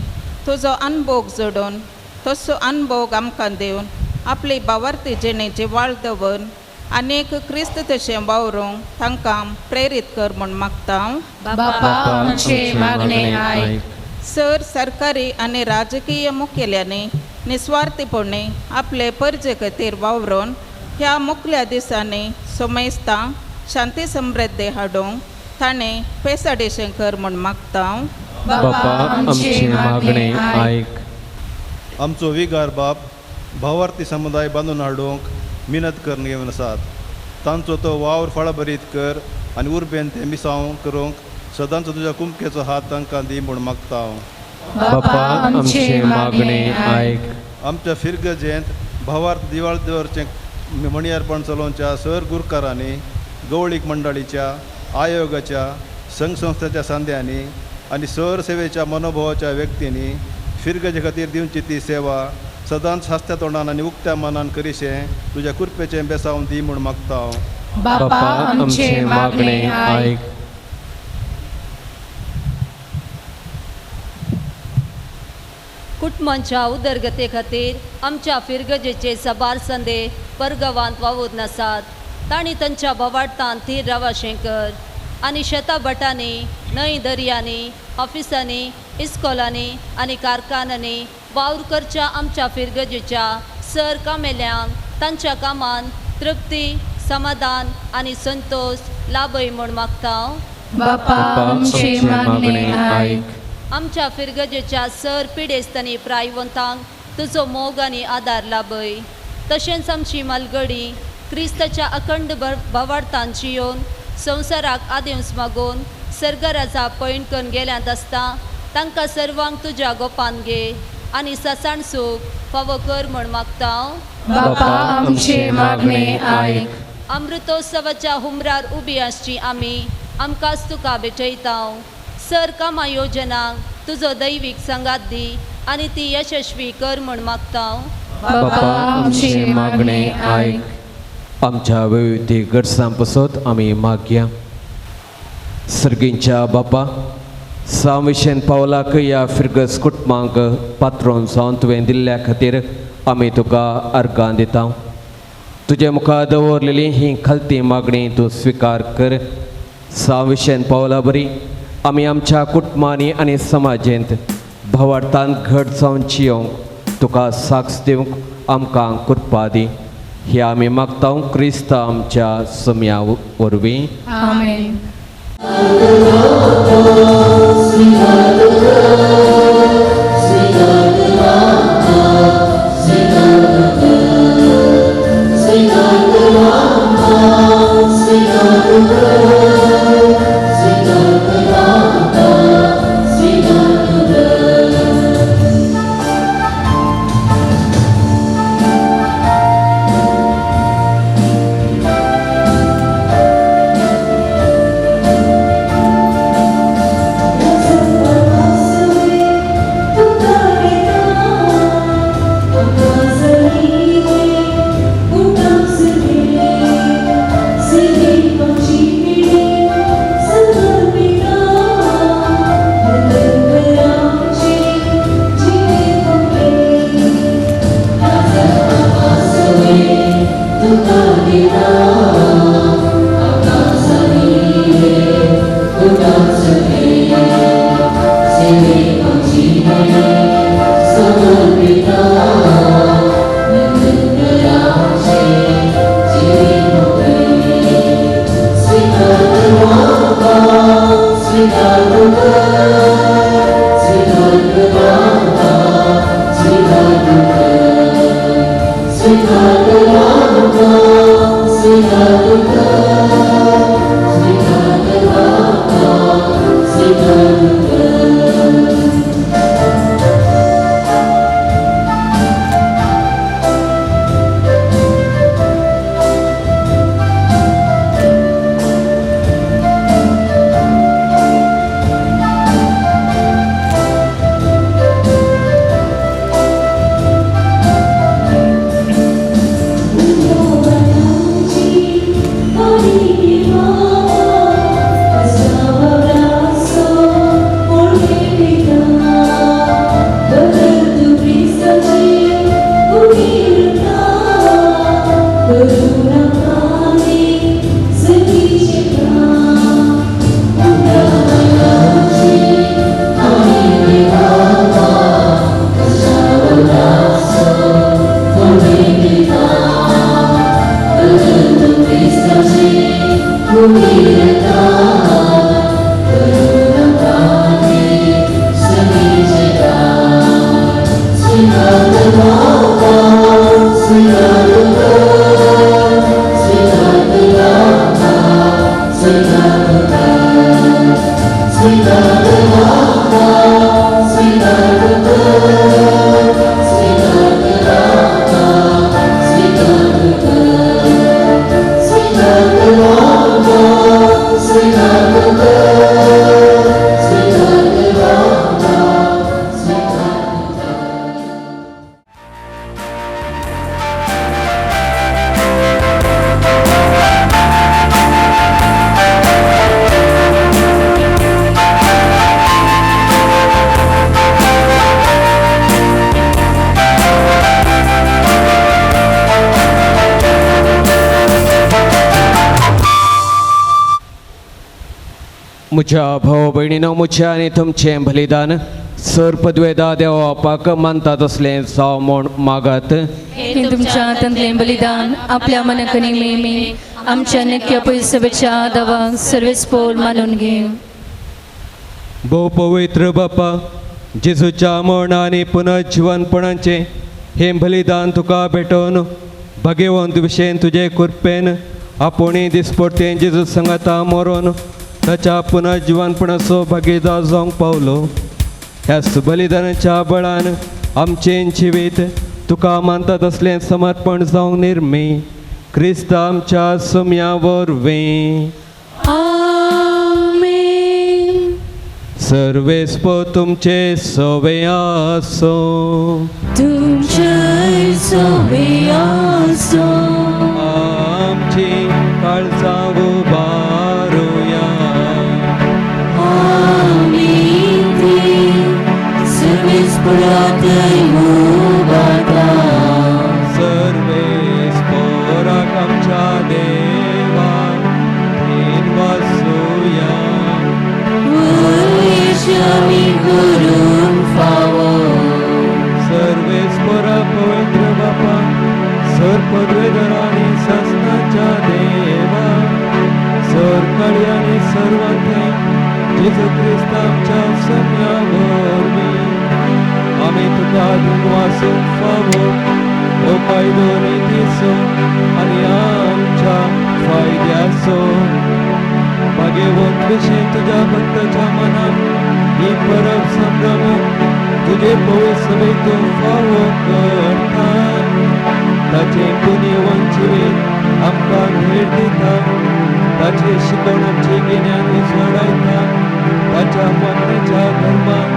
तुजो अनभोग जोडून तसो अनभोग आमकां दिवन आपली बावार्थी जिणेची वाळ दवरून आनीक क्रिस्त तशें वावरूंक तांकां प्रेरीत कर म्हूण मागता. बापा आमचे मागणे आयक. सर सरकारी आनी राजकीय मुखेल्यांनी निस्वार्थीपणे आपले परजे खातीर वावरून ह्या मुखल्या दिसांनी सोमेस्तां शांती समृद्धी हाडूंक ताणें पेसाडेशें कर म्हूण मागता. बापा आमचे मागणे आयक. आमचो विगार बाप भावार्थी समुदाय बांदून हाडूंक मिनत करून घेवन आसात. तांचो तो वावर फळाभरीत कर आनी उर्बेन ते मिसांव करूंक सदांच तुज्या कुमकेचो हात तांकां दी म्हूण मागता. बापा आमचे मागणे आयक. आमच्या फिरगजेंत भावार्थ दिवाळ दवरचें मणियारपण चलोवच्या सर गुरकारांनी, गवळीक मंडळीच्या आयोगाच्या संघ संस्थेच्या सांद्यांनी आनी सर सेवेच्या मनोभावाच्या व्यक्तींनी फिरगजे खातीर दिवची ती सेवा सदांच हांसत्या तोंडान आनी उक्त्या मनान करिशें तुज्या कृपेचें बेसावन दी म्हूण मागता. बापा आमचे मागणे आयक. कुटुंबांच्या उदरगते खातीर आमच्या फिरगजेचे साबार संदे परगांवांत वावूर आसात. तांणी तांच्या बोवाळटान थीर रावाशें कर आनी शेता भाटांनी, न्हंय दर्यांनी, ऑफिसांनी, इस्कोलांनी आनी कारखान्यांनी वावर करच्या आमच्या फिरगजेच्या सर कामेल्यांक तांच्या कामान तृप्ती, समाधान आनी संतोश लाभय म्हूण मागता. बापा आमचे मागणे आयक. आमच्या फिरगजेच्या सर पिडेस्तांनी प्रायवंतांक तुजो मोग आनी आदार लाभय. तशेंच आमची मालगडी क्रिस्ताच्या अखंड भावार्थान जियोवन संवसाराक आदेंस मागून सर्गराजा पयण करून गेल्यांत आसता तांकां सर्वांक तुज्या गोपान घे आनी ससाण सूख फावो कर म्हूण मागता. बापा आमचे मागणे आयक. अमृतोत्सवाच्या हुमरार उबी आसची आमी आमकांच तुका भेटयता. सर कामां योजनांक तुजो दैवीक सांगात दी आनी ती यशस्वी कर म्हूण मागता. बापा आमचे मागणे आयक. आमच्या विविध गरजां पसत आमी मागया. सर्गींच्या बापा, साविशेन पावलाक ह्या फिरगज कुटुंबांक पात्रोन जावन तुवें दिल्ल्या खातीर आमी तुका अर्गां दिता. तुजे मुखार दवरलेली ही खालती मागणी तूं स्विकार कर. साविशेन पावला बरी आमी आमच्या कुटुंबांनी आनी समाजेंत भावार्थान घट जावन जियोंक तुका साक्ष दिवंक आमकां कृपा दी. हे आमी मागता क्रिस्त आमच्या सम्या वरवीं. आमेन. Sweet म्हज्या भाव भयणीनो, म्हजें आनी तुमचें बलिदान सर पदवेदा देवा बापाक मानता तसलें जावं म्हूण मागात. हें तुमच्या हातांतलें बलिदान आपल्या मनाक आनी मेमी आमच्या नक्या पयसभेच्या दवाक सर्वेस्पोर मानून घे. भोव पवित्र बापा, जेजूच्या मरण आनी पुनर्जिवनपणाचें हें बलिदान तुका भेटोवन भागेवंत विशयन तुजे कृपेन आपुणी दिसपडतें जेजू सांगाता मरोन ताच्या पुनर्जिवनपणाचो भागीदार जावंक पावलो. ह्या बलिदानाच्या बळान आमचें जिवीत तुका मानता तसलें समर्पण जावंक निर्मी क्रिस्त आमच्या सुम्या वरवीं. आमेन. सर्वेस्पो तुमचे सवे आसो, तुमचे सवे आसो. आमची काळजां उबारुया, आमी ती सर्वेस्पोराकय उबारता. सर्वेस्पोराक आमच्या देवाक वासूया. आमी करूंक फावो. सर्वेस्पोरा पवित्र बापा, सर पदवेधर आनी सासणाच्या देवा, सर काळी आनी सर्वांते जेजू क्रिस्त आमच्या सम्या वरवीं आमी तुका धनवासूंक फावो. हो कायदो नितीचो आनी आमच्या फायद्याचो. भागेवंत विशीं तुज्या भक्ताच्या मनाक ही परब संभ्रमूंक तुजे पवित्र सभेक तूं फावो करता. ताचें पुण्यवंत जिवीत आमकां भेट दिता, ताचे शिकवण आमचें गिन्यान उजवाडायता, ताच्या मागण्याच्या धर्मान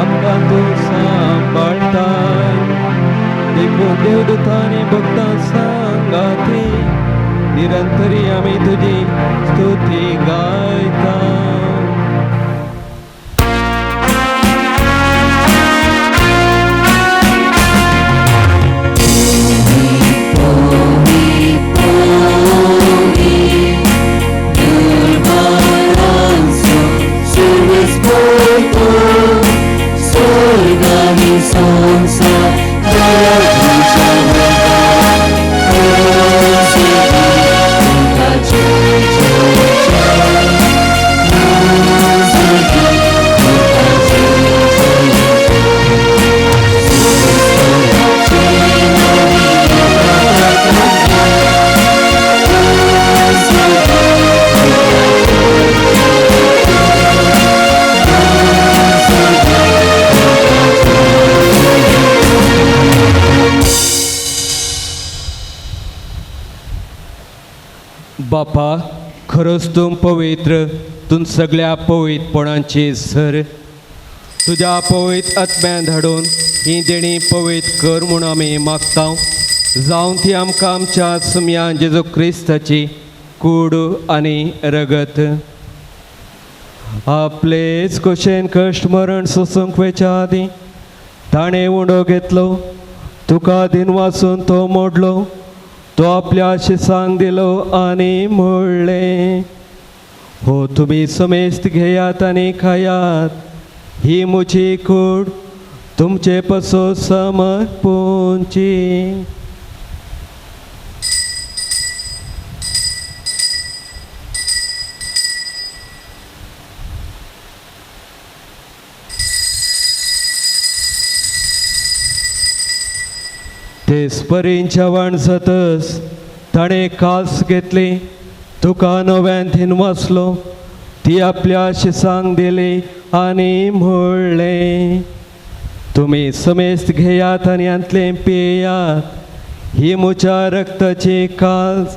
आमकां तूं सांबाळटाय. देखून देवदूतां आनी भक्तां सांगाती निरंतरी आमी तुजी स्तुती गायता. बापा, खरोच तूं पवित्र, तूं सगळ्या पवित्रपणाची सर. तुज्या पवित्र आत्म्यान धाडून ही देणी पवित्र कर म्हूण आमी मागता. जावं ती आमकां आमच्या सुम्या जेजू क्रिस्ताची कूड आनी रगत. आपलेच कुशेन कश्ट मरण सोसूंक वेच्या आदीं ताणें उंडो घेतलो, तुका दिनवासून तो मोडलो, तो आपल्या शिसांक दिलो आनी म्हणलें, हो तुमी समेस्त घेयात आनी खायात, ही म्हजी कूड तुमचे पसो समर्पूंची. तेच परीन जेवण जातच ताणें कास घेतली, तुका नव्यान धिनवासलो, ती आपल्या शिसांक दिली आनी म्हणलें, तुमी समेस्त घेयात आनी हांतलें पियात, ही म्हज्या रक्ताची काज,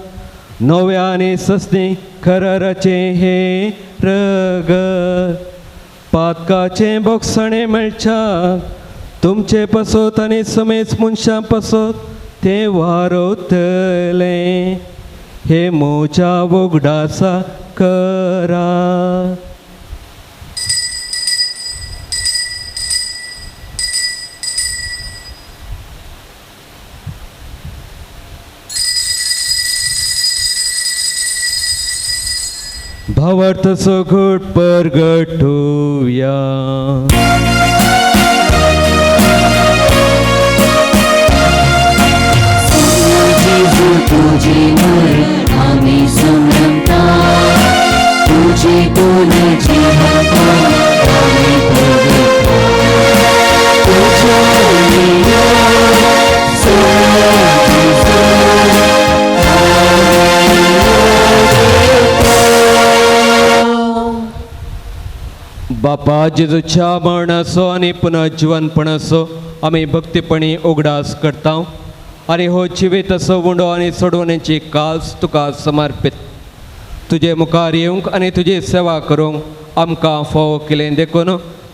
नव्या आनी सस्नी कराराचें हें रगत, पातकाचें बोगसणें मेळच्याक तुमचे पासत आनी समेस्त मनशां पासत तें वारवतलें. हे म्हज्या उगडासा करा. भावार्थ सगट परगटुया. तुझे मरण आम्ही संभ्रमता, तुझे पुनर्जीवनता आम्ही प्रगटता, तुझ्या बापा जेजूच्या मरणाचो आनी पुनर्जीवनपणाचो आमी भक्तीपणी उगडास करता आनी हो जिवीत असो उंडो आनी सोडवण्याची काल्स तुका समर्पीत. तुजे मुखार येवंक आनी तुजी सेवा करूंक आमकां फावो केलें देखून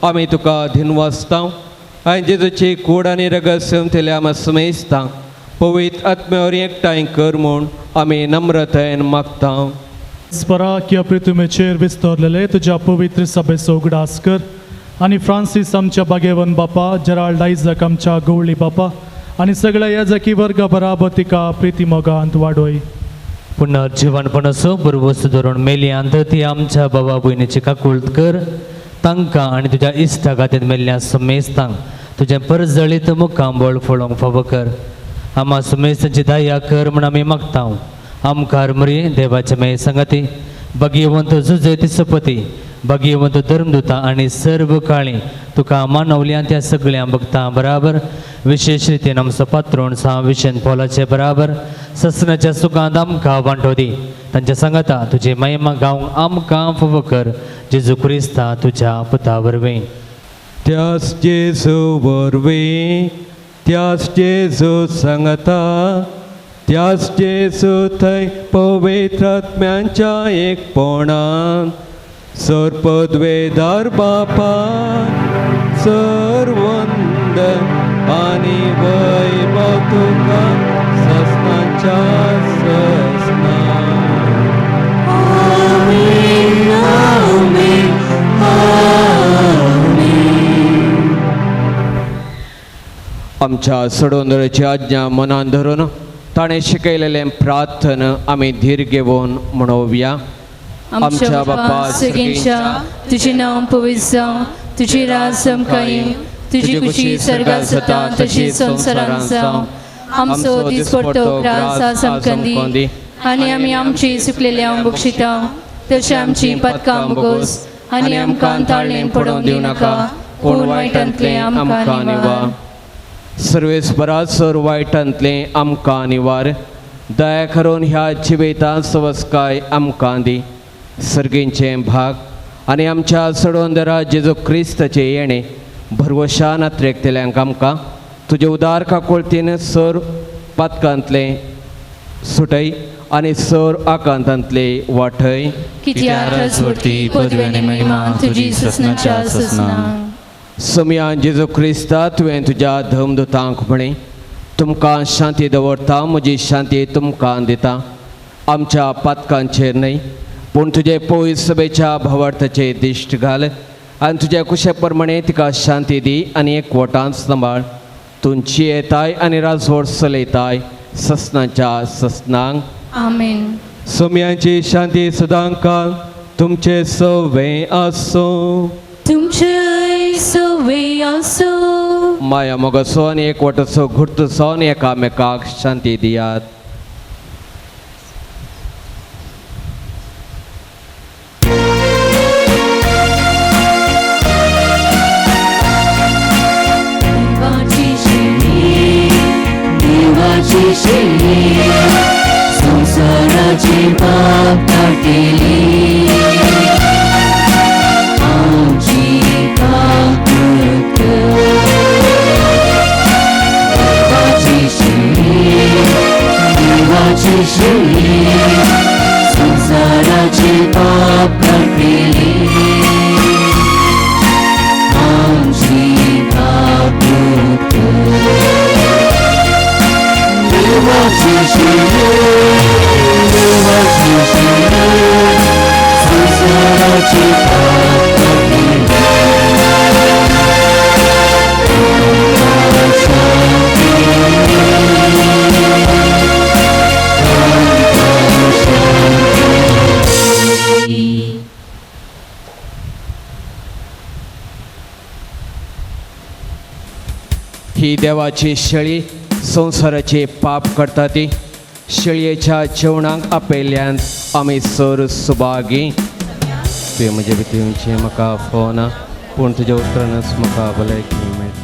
आमी तुका धिनवासता आनी जेजूची कूड आनी रगत सेवंतल्या आमी समेजता पवित्र आत्म्यावर एकठांय कर म्हूण आमी नम्रतायेन मागता. स्परा किया पृथ्वीचेर विस्तरलेले तुज्या पवित्र सभेचो उगडास कर आनी फ्रांसीस आमच्या बागेवन बापा, जेराल्ड आयजक आमच्या गवळी बापा आनी सगळ्या याजकी वर्गा बराबर तिका प्रिती मोगांत वाडोय. पुनर्जीवनपणाचो बरवस धरून मेल्यांत ती आमच्या बाबा भयणीची काकूळत कर, तांकां आनी तुज्या इश्टा खातीर मेल्ल्या समेस्तांक तुजें परजळीत मुखांबळ फळोवंक फावो कर. आमा समेस्तांची दया कर म्हूण आमी मागता. आमकार मरी देवाचे मे संगती भाग्यवंत जुजेती सपती भाग्यवंत धर्मदुता आनी सर्व काळी तुका मानवल्या त्या सगळ्या भक्तां बराबर विशेष रितीन आमचो पात्रोण सा विशेन पोलाचे बराबर ससनाच्या सुखांत आमकां वांटो दी. तांच्या सांगाता तुजी महिमा गावंक आमकां फावो कर, जेजू क्रिस्ता तुज्या पुता वरवीं. त्यास जेजू वरवीं, त्यास जेजू सांगता, त्यास जेजू थंय पवित्र आत्म्यांच्या एकपणान सर्पद्वेदार बापा सर्वंदन आनी वैभव तुका ससनाच्या ससना. आमेन, आमेन, आमेन. आमच्या सोडवणाऱ्याची आज्ञा मनान धरून ताणें शिकयलेलें प्रार्थना आमी धीर घेवन म्हणोवया. आमच्या बापा सगळ्यांच्या तुझे नांव पवित्र जावं, तुझी राज आमकां येवं, तुजी खुशी सर्गात जाता तशी संवसारांत जावं. आमचो दिसपडटो ग्रास आज आमकां दी आनी आमी आमची चुकलेल्या बक्षिता तशें आमची पदकां बोगोस आनी आमकां ताळणेन पडोवन दिवं नाका, पूण वायटांतलें आमकां निवार. सर्वेस्परा सर वायटांतलें आमकां निवार, दया करून ह्या जिवितांत सवस्काय आमकां दी. सर्गींचें भाग आनी आमच्या सडवंदरा जेजू क्रिस्ताचें येणें भरवशान अत्रेकतल्यांक आमकां तुजे उदार काकुळतीन सर पातकांतलें सुटय आनी सर आकांतांतलें वाटय. समया जेजू क्रिस्ता तुवें तुज्या धर्मदुतांक म्हळें, तुमकां शांती दवरता, म्हजी शांती तुमकां दिता. आमच्या पातकांचेर न्हय पूण तुजे पवित्र सभेच्या भावार्थाचे दिश्ट घाल आनी तुज्या कुशे प्रमाणे तिका शांती दी आनी एकवटान सांबाळ. तुमची येताय आनी राजवट चलयताय ससनाच्या ससनांक. आमेन. सोम्यांची शांती सदांकाल तुमचे सवे आसूं. तुमचे सवे आसूं. माया मोगाचो आनी एकवटाचो घुर्त जावन एकामेकाक शांती दियात. देवाची शिणी, संसाराची पाप काडटली आमची काकूट कर. देवाची शेळी देवाची शेळी संसाराचे पाप काडटली आमची काकूट कर. देवाची शेळी देवाची शेळी संसाराचे पाप काडटली आमकां शांती आमकां शांती. ही देवाची शेळी संवसाराचे पाप करता ती शेळयेच्या जेवणाक आपयल्ल्यान आमी सर सुभागी. तुवें म्हजे भितर येवचें म्हाका फोना पूण तुज्या उतरानच म्हाका भलायकी मेळटली.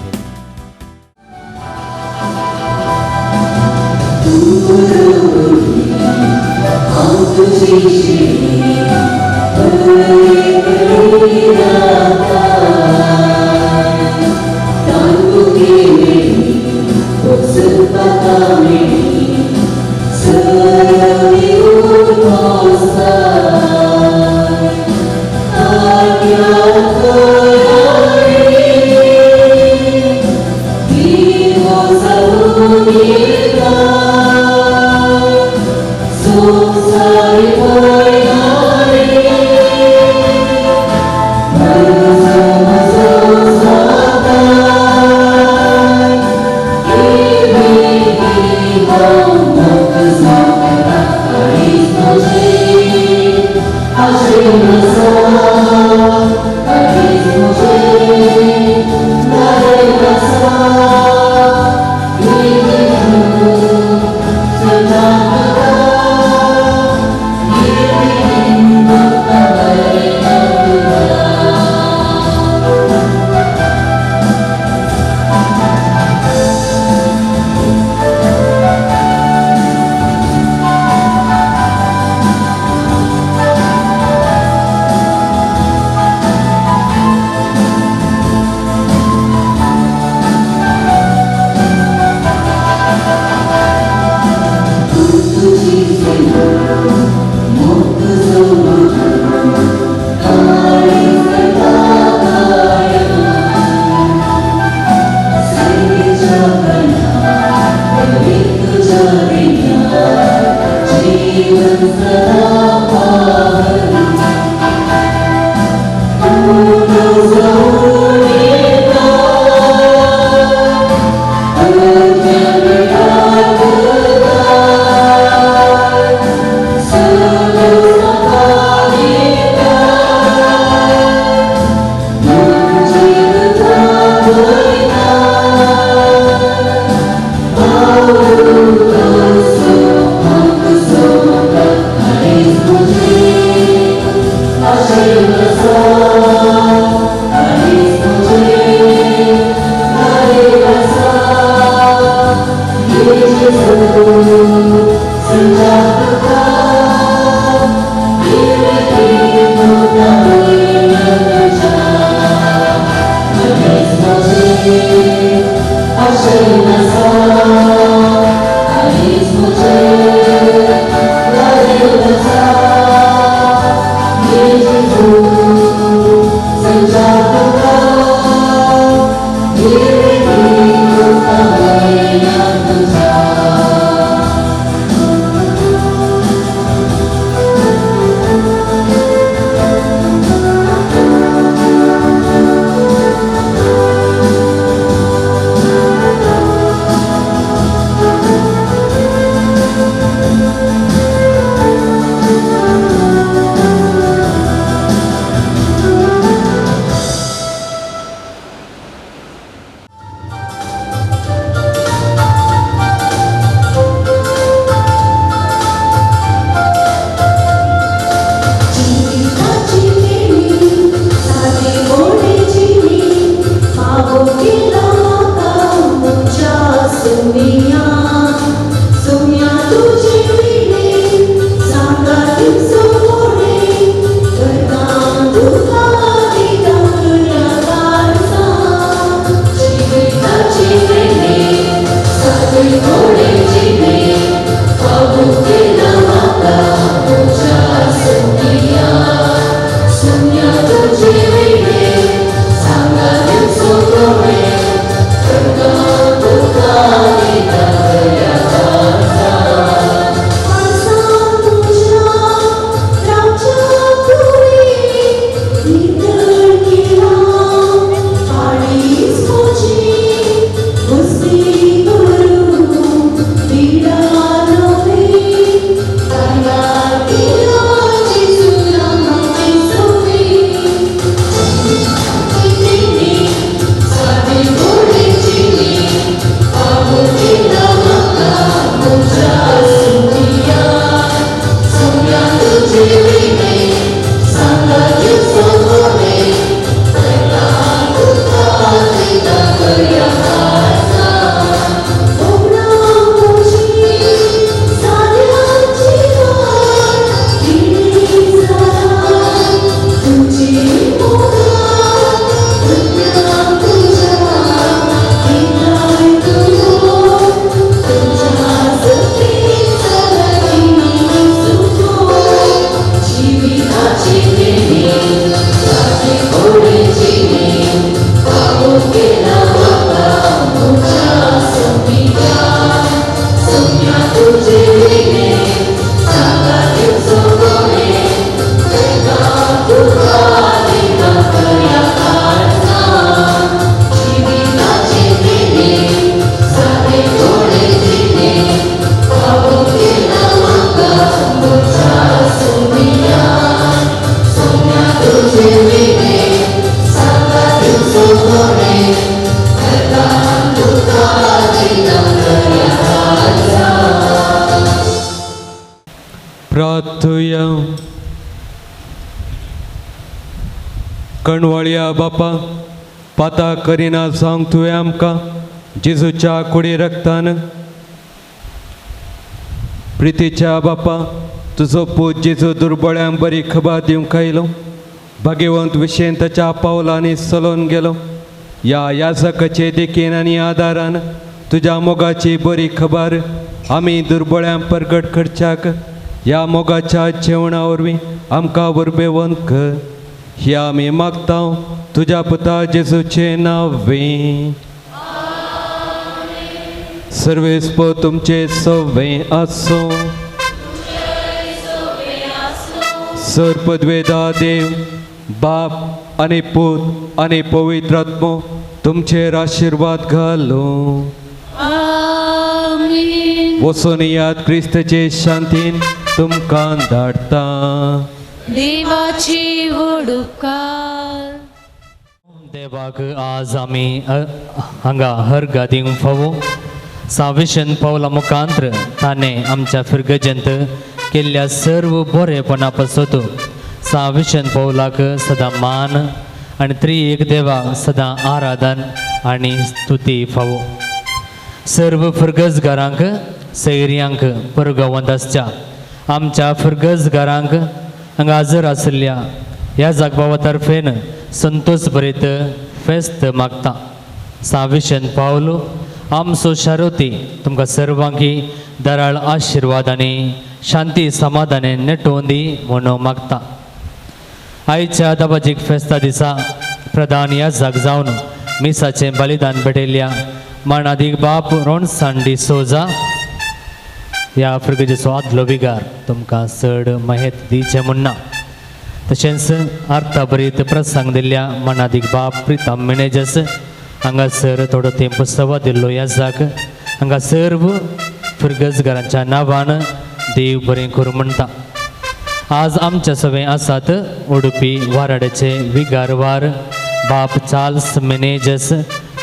चिंतुया. कणवळया बापा, पाता करिना जावंक तुवें आमकां जेजूच्या कुडी रक्तान. प्रितीच्या बापा, तुजो पूत जेजू दुर्बळ्यांक बरी खबर दिवंक आयलो. भाग्यवंत विशयन ताच्या पावलांनी चलोवन गेलो. ह्या याजकाचे देखीन आनी आदारान तुज्या मोगाची बरी खबर आमी दुर्बळ्यांक परगट करच्याक ह्या मोगाच्या जेवणा वरवीं आमकां उर्बेवंत कर. ह्या आमी मागता तुज्या पुता जेजूचें नांवें. सर्वेस्पो तुमचे सवें आसूं. सर पदवेदा देव बाप आनी पूत आनी पवित्र आत्मो तुमचेर आशिर्वाद घालूं. वचून याद क्रिस्ताचे शांतीन तुमकां धाडटा. देवाची व्हड उपकार. देवाक आज आमी हांगा हरगा दिवंक फावो. साविशन पावला मुखांत्र ताणें आमच्या फिरगजेंत केल्ल्या सर्व बरेपणा पासत साविशन पावलाक सदां मान आनी त्रिएक देवाक सदां आराधन आनी स्तुती फावो. सर्व फिरगजगारांक सैर्यांक परगांवांत आसच्या आमच्या फिरगजगारांक हांगा हाजर आशिल्ल्या ह्या जागभावा तर्फेन संतोष भरीत फेस्त मागता. साविशन पावलो आमचो शारोती तुमकां सर्वांकी दराळ आशिर्वाद आनी शांती समाधाने नेटोवन दी म्हणून मागता. आयच्या दबाजीक फेस्ता दिसा प्रधान याजक जावन मिसाचें बलिदान भेटयल्ल्या मानादीक बाप रोणसान डिसोजा ह्या आफ्रिकेचो आदलो विगार तुमकां चड महेत दिवचें म्हूण ना. तशेंच अर्थभरीत प्रसंग दिल्ल्या मानादीक बाप प्रितम मिनेजस हांगासर थोडो तेंप सवा दिल्लो याजक हांगा सर्व फिरगजगारांच्या नांवान देव बरें करूं म्हणटा. आज आमच्या सवें आसात उडुपी वाराड्याचे विगारवार बाप चार्ल्स मिनेजस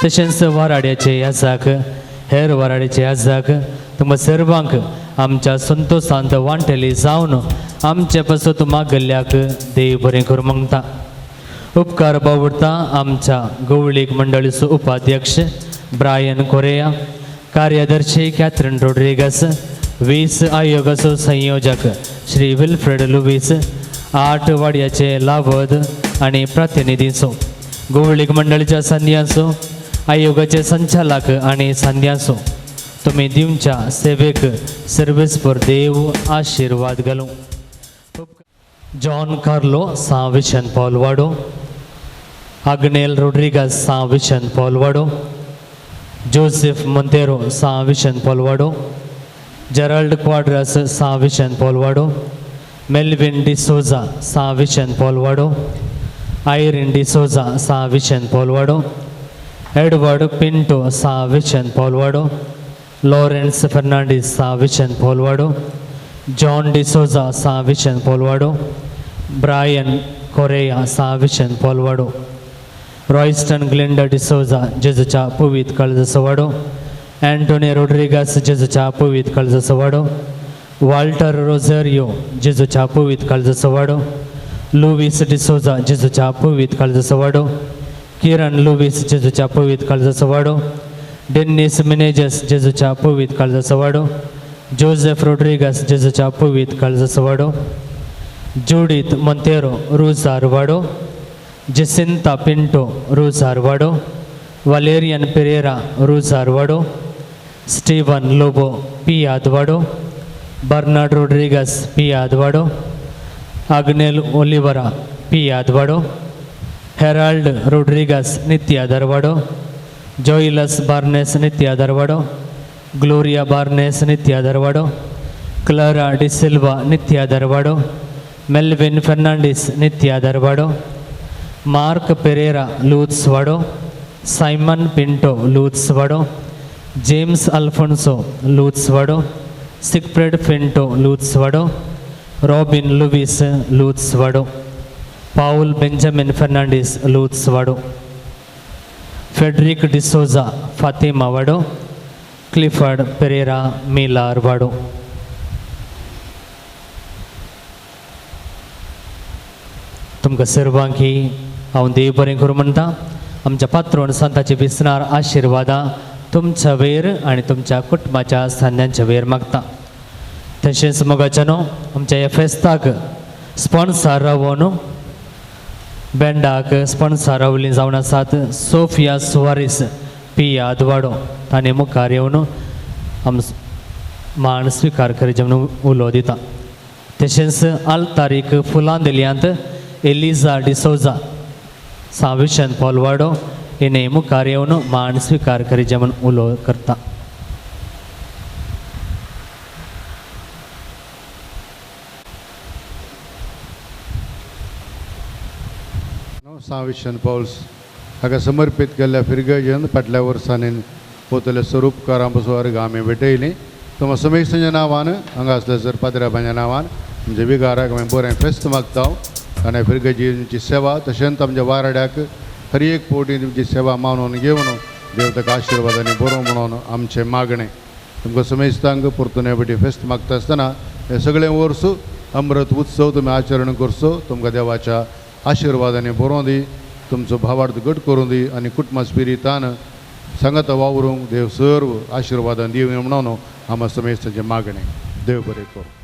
तशेंच वाराड्याचे याजक हेर वाराड्याचे याजक तुमकां सर्वांक आमच्या संतोशांत वांटेली जावन आमचे पासत मागल्ल्याक देव बरें करूं मागता. उपकार बावडता आमच्या गवळीक मंडळीचो उपाध्यक्ष ब्रायन कोरेया, कार्यदर्शी कॅथरीन रोड्रिगस, 20 आयोगाचो संयोजक श्री विल्फ्रेड लुवीस, 8 वाड्याचे लावद आनी प्रतिनिधीचो, गवळीक मंडळीच्या संध्यांचो, आयोगाचे संचालक आनी संध्यांचो तुमी दिवच्या सेवेक सर्वेस्पर देव आशिर्वाद घालूं. जॉन कार्लो सां विशन पॉलवाडो, आग्नेल रोड्रिगस सां विशन पॉलवाडो, जोसेफ मोंतेरो सां विशन पॉलवाडो, जेराल्ड क्वाड्रस सां विशन पॉलवाडो, मेल्विन डिसोजा सां विशन पॉलवाडो, आयरीन डिसोजा सां विशन पॉलवाडो, एडवर्ड पिंटो सां विशन पॉलवाडो, लॉरेन्स फर्नांडीस सां विशन पॉलवाडो, जॉन डिसोजा सां विशन पॉलवाडो, ब्रायन कोरेया सां vision पॉलवाडो, Royston Glenda D'Souza जेजूच्या Pavit काळजाचो वाडो, अँटोनी रोड्रिगस जेजूच्या पवित काळजाचो वाडो, वाल्टर रोझेरियो जेजूच्या पवित काळजाचो वाडो, लुवीस डिसोजा जेजूच्या पवित काळजाचो वाडो, किरण लुवीस जेजूच्या पवित काळजाचो वाडो, डेन्निस मिनेजस जेजूच्या पवित काळजाचो वाडो, जोसेफ रोड्रिगस जेजूच्या पवित काळजाचो वाडो, जुडीत मोंतेरो रुजार वाडो, जेसिंता पिंटो रुजार वाडो, वालेरियन पेरेरा रुजार वाडो, स्टीवन लोबो पियाद वाडो, बर्नार्ड रोड्रिगस पियाद वाडो, आग्नेल ओलिवरा पियाद वाडो, हेराल्ड रोड्रिगस नित्यादरवाडो, जोयलस बार्नेस नित्यादरवाडो, ग्लोरिया बार्नेस नित्यादरवाडो, क्लारा डिसिल्वा नित्यादरवाडो, मेल्विन फर्नांडीस नित्यादरवाडो, मार्क पेरेरा लूत्सवाडो, सायमन पिंटो लूत्सवाडो, जेम्स अल्फोन्सो लूत्सवाडो, सिगफ्रेड पिंटो लूत्सवाडो, रॉबिन लुवीस लूत्सवाडो, पाऊल बेंजामिन फर्नांडीस लूत्सवाडो, फेडरिक डिसोजा फातिमा वाडो, क्लिफर्ड पेरेरा मिलार वाडो. तुमकां सर्वांकी हांव देव बरें करूं म्हणटा. आमच्या पात्रोण संताचे विसनार आशिर्वादां तुमच्या वेर आनी तुमच्या कुटुंबाच्या सांद्यांच्या वेर मागता. तशेंच मोगाच्यानो आमच्या ह्या फेस्ताक स्पॉन्सर रावन बँडाक स्पॉन्सर रावली जावन आसात सोफिया सुवारीस पिया आदवाडो ताणें मुखार येवन आम मान स्विकार करचे म्हणून उलो दिता. तशेंच आल्तारीक फुलां दिल्यांत एलिजा डिसोजा साविशन पॉलवाडो हिणें मुखार येवन मान स्विकार करचे म्हूण उलो करता. साविशन पावल्स हाका समर्पीत केल्ल्या फिरगर्जन फाटल्या वर्सांनी पोतल्या स्वरूपकारां पसून अर्घ आमी भेटयलीं. तुमा समेस्तांच्या नांवान हांगा आसल्या सर पाद्राबांच्या नांवान आमच्या विगाराक आमी बरें फेस्त मागता आनी फिरगर्जीची सेवा तशेंच आमच्या वाराड्याक हर एक फावटी तुमची सेवा मानून घेवन देव ताका आशिर्वाद आनी बरो म्हणून आमचें मागणें. तुमकां समेस्तांक परतून हे फेस्त मागता आसतना हे सगळें वर्स अमृत उत्सव तुमी आचरण करचो. तुमकां देवाच्या आशिर्वादांनी बरोवं दी, तुमचो भावार्थ घट करूं दी आनी कुटुंबा स्पिरितान सांगाता वावरूंक देव सर्व आशिर्वादान दिवं म्हणून आमकां समेस्तांचें मागणें. देव बरें करूं.